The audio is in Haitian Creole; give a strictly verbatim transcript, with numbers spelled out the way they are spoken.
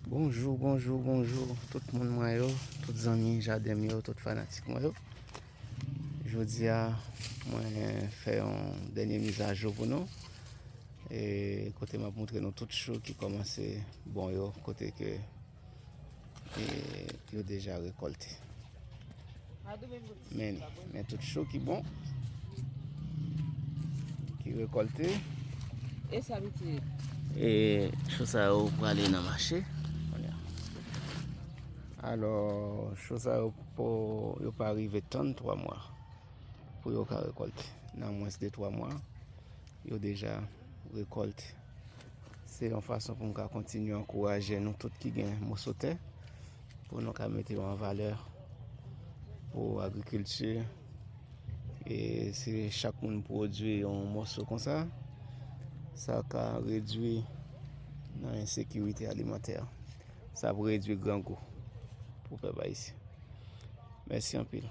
Bonjou, bonjou, bonjou tout moun mwen yo, tout zanmi jaden m yo, tout fanatik mwen yo. Jodi a, mwen fè yon dènye mizajou pou nou. E kote m ap montre nou tout chou ki kòmanse bon yo, kote ke e yo deja rekòlte. Men, men tout chou ki bon, ki rekòlte. E sa piti. E chou sa yo prale nan mache. Kounye a. Alò, chou sa yo po, yo pa rive tann twa mwa pou yo ka rekòlte. Nan mwens de twa mwa, yo deja rekòlte. Se yon fason pou m ka kontinye ankouraje nou tout ki gen moso tè, pou nou ka mete yo an valè pou agrikilti. E si chak moun pwodui yon moso konsa, sa ka redui nan ensekirite alimantè. Sa ap redui grangou pou pèp ayisyen. Mèsi anpil.